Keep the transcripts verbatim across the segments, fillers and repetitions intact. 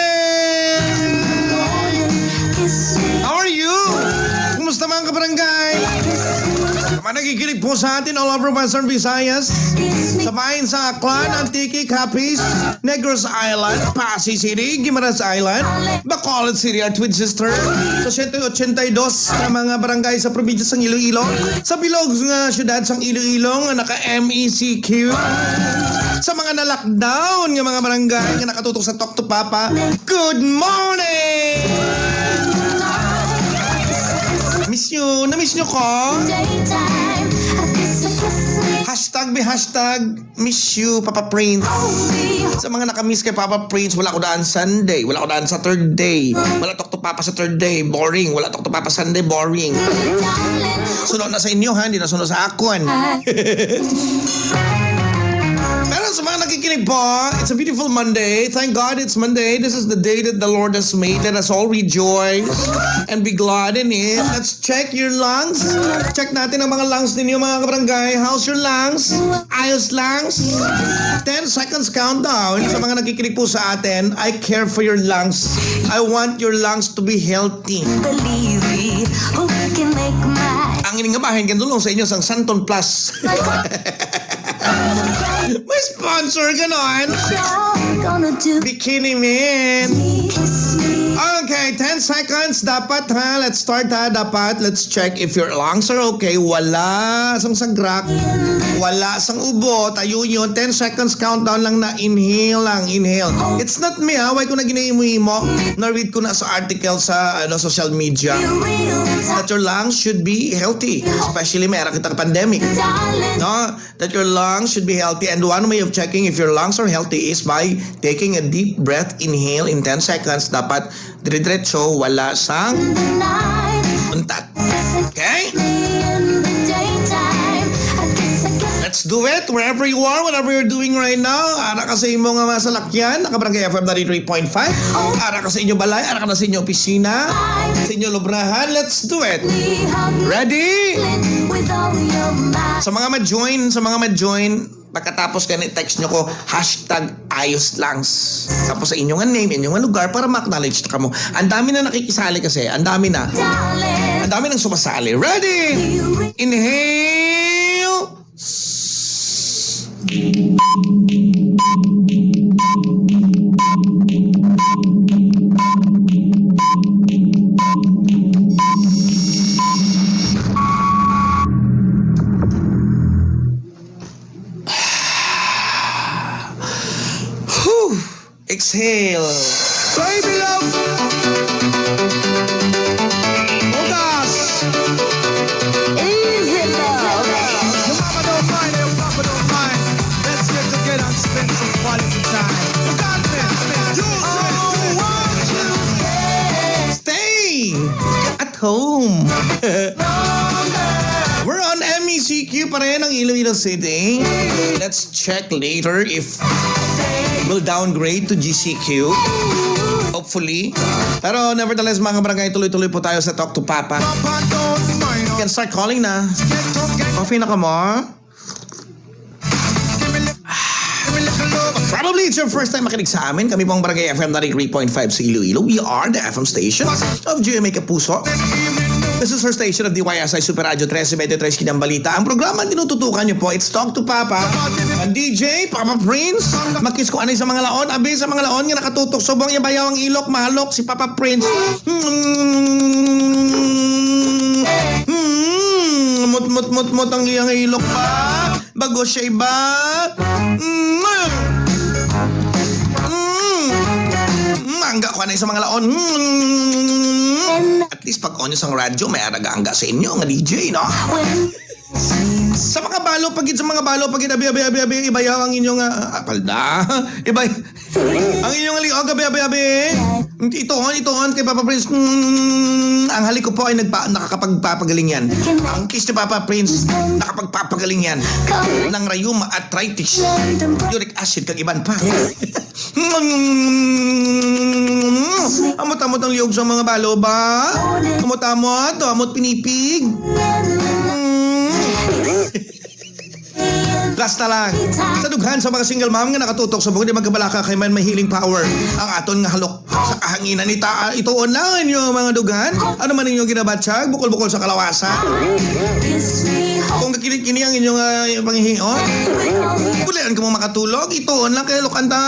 morning! How are you? Kumusta, mga kabarangay? Mga nakikinig po sa atin all over Western Visayas, sa bahin sa Aklan, Antique, Capiz, Negros Island, Passi City, Guimaras Island, Bacolod City, our twin sister, sa siyento ochenta y dos na mga barangay sa probinsya sang Iloilo, sa bilog nga syudad sang Iloilo nga naka-M E C Q, sa mga na-lockdown nga mga barangay nga nakatutok sa Talk to Papa. Good morning! Miss you. Na-miss nyo ko? Hashtag be hashtag miss you, Papa Prince. Sa mga nakamiss kay Papa Prince, wala ko daan Sunday, wala ko daan Saturday, wala Talk to Papa Saturday, boring, wala Talk to Papa Sunday, boring. Suno na sa inyo, ha? Hindi na suno sa akon. Pero sa mga nakikinig po, it's a beautiful Monday. Thank God it's Monday. This is the day that the Lord has made. Let us all rejoice and be glad in it. Let's check your lungs. Check natin ang mga lungs ninyo, mga kabarangay. How's your lungs? Ayos, lungs? Ten seconds countdown. Sa mga nakikinig po sa atin, I care for your lungs. I want your lungs to be healthy. Believe me, who can make my Ang ining nga bahin, gandulong sa inyo sang Santon Plus. May sponsor, ganon. Bikini Man. Okay, ten seconds. Dapat, ha? Let's start, ha? Dapat, let's check if your lungs are okay. Wala sang sagrak. Wala sang ubo. Tayo yun. Ten seconds countdown lang na. Inhale lang. Inhale. It's not me, ha? Why ko na ginahimo-himo? Na-read ko na sa article sa, ano, social media. That your lungs should be healthy. Especially may ara kita pandemic. No? That your lungs should be healthy. And one way of checking if your lungs are healthy is by taking a deep breath, inhale in ten seconds. Dapat dire-diretso, wala sang untat. Okay? Let's do it wherever you are, whatever you're doing right now. Ara ka sa imo nga mga salakyan, naka-Barangay F M ninety-three point five. Ara ka sa inyo balay, ara ka na sa inyo opisina, sa inyo lubrahan. Let's do it. Ready? Sa mga ma-join, sa mga ma-join, pagkatapos gani, text nyo ko, hashtag ayos langs. Tapos sa inyo nga name, inyo nga lugar, para ma-acknowledge na kamo. Ang dami na nakikisali kasi, ang dami na. Ang dami nang sumasali. Ready? Inhale. Whew. Exhale. Baby love. Bugas. Easy love. Your mama don't mind, your papa don't mind. Let's get together and spend some quality time. You got this. You say, oh, won't you stay? Stay at home. We're on M E C Q pa rin, ang Iloilo City. Let's check later if we'll downgrade to G C Q. Hopefully. Pero nevertheless, mga barangay, tuloy-tuloy po tayo sa Talk to Papa. You can start calling na. Okay na ka mo? Probably it's your first time makinig sa amin. Kami po ang Barangay F M ninety-three point five sa Iloilo. We are the F M station of G M A Kapuso. This is her station of D Y S I Super Radio trese twenty-three Kinambalita. Ang programa ang tinututukan niyo po, it's Talk to Papa. Ang D J, Papa Prince. Makis ko anay sa mga laon. Abi sa mga laon nga nakatutok sa buong yabayaw ang ilok, mahalok si Papa Prince. Hmm. Hmm. Mut, mut, mut, mut ang iyang ilok pa. Bago siya iba. Mm. Mm. Mm, angga ko anay sa mga laon. Mm. At least pag on sang radyo, may araga-angga sa inyo nga D J, no? Sa mga balo pa gid, sa mga balo pa gid, abi, abi, abi, abi, ibayaw ang inyong, ah, ah, palda. Ibay-, ang inyong liog, abi, abi, abi. Ituon, ituon kay Papa Prince. Mm, ang halik ko po ay nagpa-, nakakapagpapagaling yan. Ang kiss ni Papa Prince, nakapagpapagaling yan. Ng rayuma, arthritis, uric acid, kag iban pa. Mm. Amot-amot ang liog sa mga balo ba? Amot-amot, amot pinipig. Mm. Last na lang. Sa dughan sa mga single mom nga nakatutok subong, di magkabalaka kay man may healing power ang aton nga halok sa kahanginan. Ita-, ituon lang inyo mga dughan. Ano man inyong ginabatyag, bukol-bukol sa kalawasa. Kung kini, kini ang inyong, ah, pangihion, bulian ka mo makatulog, ituon lang kay Lokanta.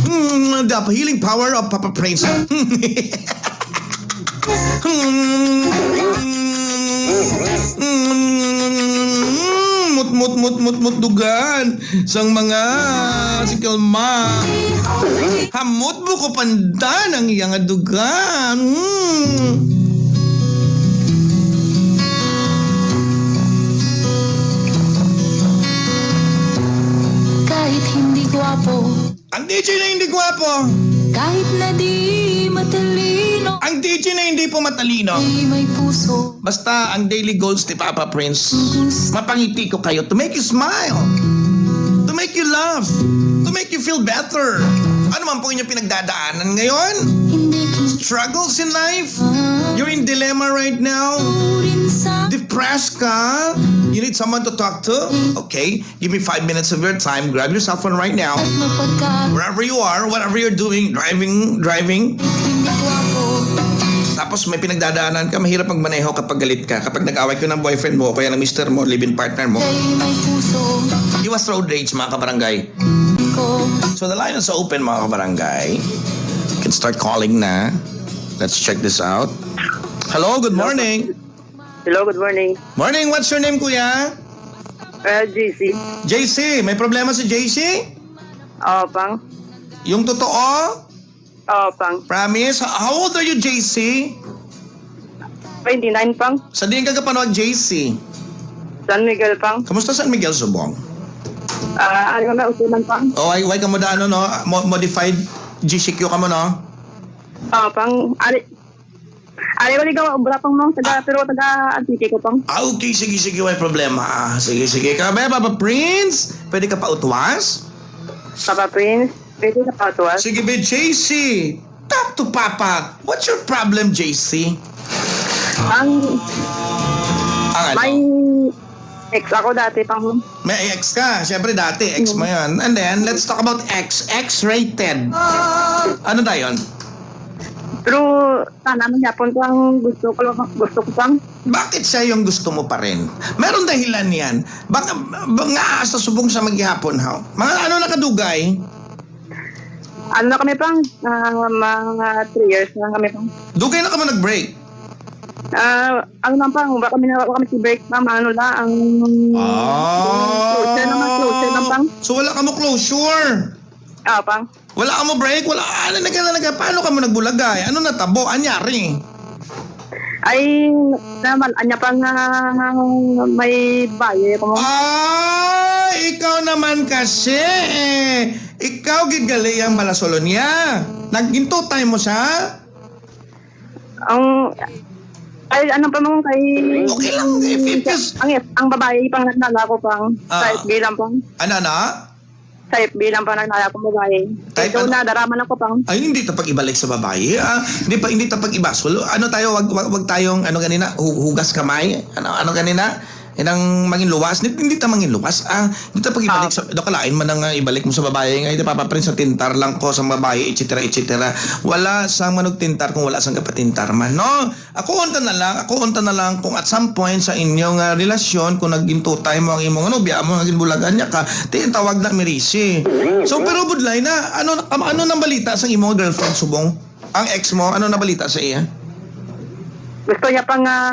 Mm, the healing power of Papa Prince. Mm, mut, mut, mut, mut, mut, dugan sang mga single mom. Hamot mo ko pandan ang iya nga dugan. Mm. Kahit hindi gwapo. Ang D J na hindi gwapo. Kahit na di matalino. Ang D J na hindi po matalino. Di may puso. Basta ang daily goals ni Papa Prince, mapangiti ko kayo to make you smile, to make you laugh, to make you feel better. Ano man po inyong pinagdadaanan ngayon? Hindi ko Struggles in life? You're in dilemma right now? Rin sa Depressed ka? You need someone to talk to? Okay. Give me five minutes of your time. Grab your cell phone right now. Wherever you are, whatever you're doing, driving, driving. Tapos may pinagdadaanan ka, mahirap magmaneho kapag galit ka. Kapag nag-away ka ng boyfriend mo, o kaya ng mister mo, live-in partner mo, iwas road rage, mga kabarangay. So the line is open, mga kabarangay. You can start calling na. Let's check this out. Hello, good morning. Hello, good morning. Morning, what's your name, kuya? Uh, J C. J C, may problema si J C? Oo, pang. Yung totoo? Oo, pang. Promise? How old are you, J C? Twenty-nine, pang. Sa diin ka kapanawag, J C? San Miguel, pang. Kamusta San Miguel, subong? Ah, ano na, usunan, pang. Oh, why, why ka mo da, ano, no? Mo-, modified G C Q ka mo, no? Oo, pang. Ari, Ari ko, di ka obra pang mong taga, pero taga Antique ko pang. Ah, okay. Sige, sige. May problema. Ah, sige, sige. Kabe, Papa Prince, pwede ka pa utwas? Papa Prince, pwede ka pa utwas? Sige, be, J C. Talk to Papa. What's your problem, J C? Ang Ang ano? May ex ako dati pang May ex ka. Siyempre, dati, ex mo Mm. yun. And then, let's talk about ex. X-rated. Ano dayon? Pero sana man yapon ko ang gusto ko, gusto ko pang. Bakit siya yung gusto mo pa rin? Meron dahilan yan. Baka, ba, nga sa subong siya maghihapon, ha? Mga ano na kadugay? Ano na kami pang, ah, mga three years na kami pang. Dugay na ka mo nag-break? Ah, ano lang pang, wala kami na, wala kami si break, ma'am. Ano lang, ang Ah. closure naman, closure lang pang. So, wala ka mo closure? Ah, pang. Wala ka mo break? Wala, ano na ka na, paano ka mo nagbulagay? Ano natabo? Anyari? Ay, naman, anya pa nga may baye ko mo. Ah, ikaw naman kasi, eh. Ikaw gid gali ang balasolo niya. Nagintutay mo sa Ang, ay, ano pa man kay Okay lang, if, if, if, ang, ang babae pang nagdala ko pang, Ah. sa F B lang pang. Ano, ano? Sa F B lang pang nagdala ko babae. Type Ito ano? na, daraman ako pang. Ay, hindi ta pag-ibalik sa babae. Ah, hindi pa, hindi ta pag-ibasol. Ano tayo, wag, wag, wag tayong, ano ganina, hu-, hugas kamay. Ano, ano ganina? Inang mangin luwas, hindi, hindi ta mangin luwas. Ah, hindi ta pag-ibalik Ah. sa, do kalain man ang, ah, ibalik mo sa babae nga, hindi, Papa Prince, sa tintar lang ko sa babae, et cetera, et cetera. Wala sang manugtintar kung wala sang kapatintar man, no? Ako unta na lang, ako unta na lang kung at some point sa inyong, ah, relasyon, kung nagintutay mo ang imong nobya mo, naging bulagan niya ka, ti-, tawag na mirisi. So, pero budlay na, ano, ano nang balita sa imong girlfriend subong? Ang ex mo, ano na balita sa iya? Gusto niya pa nga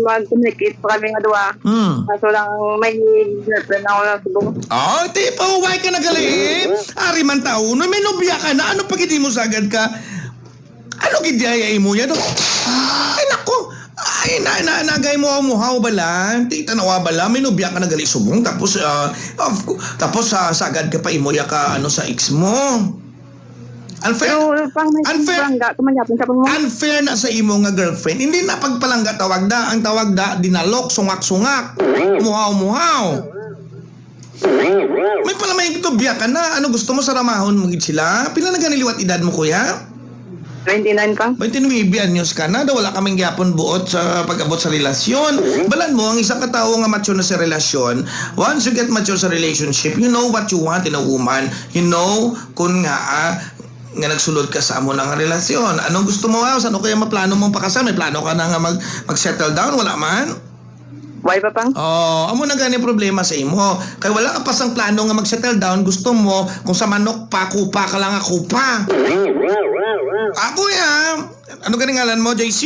mag-communicate pa kami nga duha. Hmm. Kaso lang may girlfriend ako na subong. Oh, ti pa, why ka nagali? Ari man tao, no, may nobya ka na, ano pa gid mo sagad ka? Ano gid ay imo yan? Ay, nako. Eh, na, na, nagay mo, muhaw bala, ti tanawa bala, may nobya ka na gali subong, tapos, ah, of cou-, tapos, ah, sagad ka pa imo ya ka, ano, sa ex mo. Unfair, Pero, pang, may unfair, palangga, kumanyapan sa pang unfair na sa imo nga girlfriend. Hindi na pagpalangga tawag da. Ang tawag da, dinalok, sungak-sungak, muhaw-muhaw. May pala may tubya ka na. Ano gusto mo, salamahon mo gid sila? Pila na gani liwat edad mo, kuya? Twenty-nine, pang. Twenty-nine anyos ka na, daw wala kaming gyapon buot sa pag-abot sa relasyon. Balan mo, ang isa ka tawo nga mature na sa relasyon, once you get mature sa relationship, you know what you want in a woman. You know kung nga, ah, nga nagsulod ka sa amo na nga relasyon. Anong gusto mo, ah? Sa ano kaya maplano mong pakasal? May plano ka na nga mag, mag-settle down? Wala man? Why pa, pang? Oh, amo na gani problema sa imo. Kay wala ka pa sang plano nga mag-settle down, gusto mo kung sa manok pa, kupa ka lang nga kupa. Ako ya, ano gani ngalan mo, J C?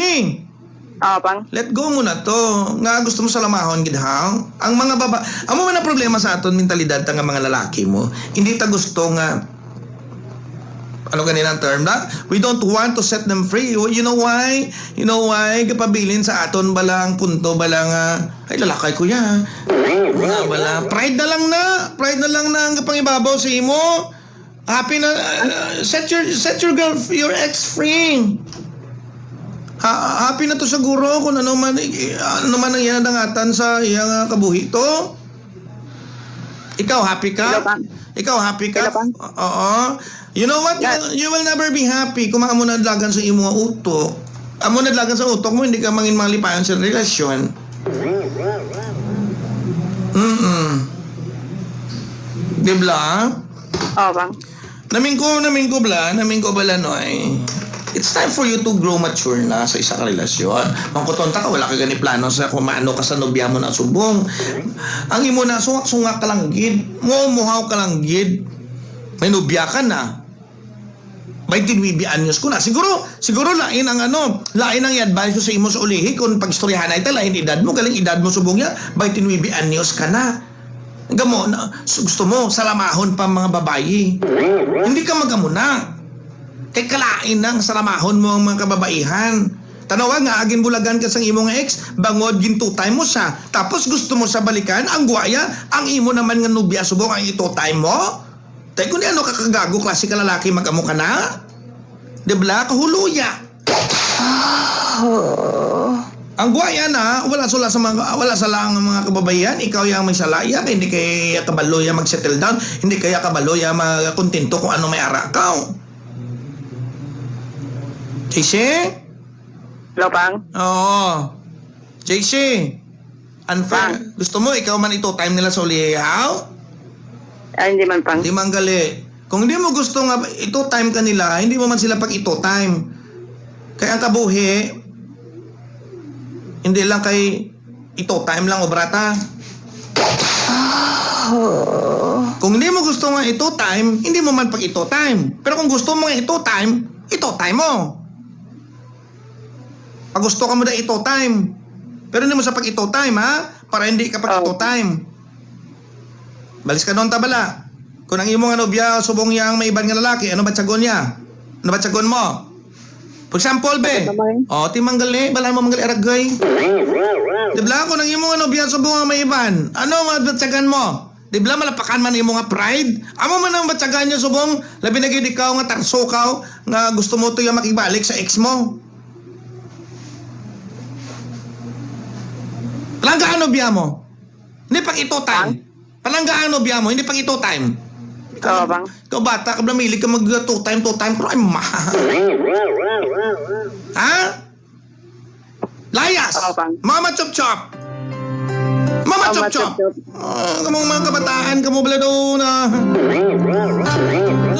Ah, pang. Let go mo na to. Nga gusto mo salamahon gid, ha? Ang mga baba, amo man ang problema sa aton mentalidad ta nga mga lalaki mo. Hindi ta gusto nga ano gani ang term na? We don't want to set them free. You know why? You know why? Gapabilin sa aton bala ang punto bala nga, "Ay, lalakay ko ya." Wala bala. Pride na lang na. Pride na lang na ang kapangibabaw sa imo. Happy na, uh, set your, set your girl, your ex free. Ha, happy na to siguro kung ano man, ano man ang iya nadangatan sa iya nga kabuhi to. Ikaw, happy ka? Hello, Pang. Ikaw, happy ka? Hello, Pang. Oo. You know what? You will, you will never be happy kung amo na dalagan sa imo nga utok. Amo na dalagan sa utok mo, hindi ka mangin malipayon sa relasyon. Mm-mm. Di ba? Oh, Pang. Namingko, namingko bala, namingko bala, Noy. It's time for you to grow mature na sa isa ka relasyon. Mangkuton ta ka, wala ka gani plano sa kung maano ka sa nobya mo na subong. Ang imo na, sungak-sungak ka lang gid. Muhaw-muhaw ka lang gid. May nobya ka na. Baynte nuebe anyos ko na. Siguro, siguro lain ang ano, lain ang i-advise ko sa imo sa ulihi kung pag-istoryahanay ta, lain edad mo, galing edad mo subong ya, baynte nuebe anyos ka na. Gamo na, su-, gusto mo, salamahon pa ang mga babayi. Hindi ka magamuna. Kay kalain nang salamahon mo ang mga kababaihan. Tanawa nga, agin bulagan ka sang imo nga ex, bangod gin two time mo siya. Tapos gusto mo sa balikan, ang guwaya, ang imo naman nga nobya subong ang i-two time mo? Tay, kung ano ka kagago, klase ka lalaki, mag-amo ka na? Di bala? Kahuluya. Oh. Ang guwaya na, wala sala sa mga, wala sala ang mga kababaihan, ikaw yang may sala, iya kay hindi kay kabalo ya mag-settle down, hindi kaya kabalo ya magkontento kung ano may ara ka. J C? Hello, Pang. Oo. J C, unfair. Pang. Gusto mo ikaw man i-two time nila sa ulihaw? Ah, hindi man, Pang. Di man gali. Kung hindi mo gusto nga i-two time ka nila, hindi mo man sila pag i-two time. Kay ang kabuhi, hindi lang kay i-two time lang, obra ta. Oh. Kung hindi mo gusto nga i-two time, hindi mo man pag i-two time. Pero kung gusto mo nga i-two time, i-two time mo. Pag gusto ka mo na i-two time. Pero hindi mo sa pag i-two time, ha? Para hindi ka pag i-two time. Balis ka doon, tabala. Kung ang imo nga nobya, subong niya ang may iban nga lalaki, ano ba tiyagon niya? Ano ba tiyagon mo? For example, be. Bakit naman? Oh, ti manggali, bala mo manggali aragay. Di ba? Kung ang imo nga nobya, subong ang may iban, ano ang batyagan mo? Di ba, malapakan man imo nga pride? Amo man ang batyagan niya, subong, labi na gid ikaw nga tarso ka, nga gusto mo to yung makigbalik sa ex mo. Palangga ano biya mo? Hindi pag ito time. Ang? Palangga ano biya mo? Hindi pag ito time. Oo, bang. Ikaw bata ka, namili ka mag uh, two time, two time. Pero ay, ma. Ha? Layas! Oo, bang. Mama Chop Chop! Mama Mama Chop Chop! Chop Chop. Ah, kamong mga kabataan, kamo bala daw na.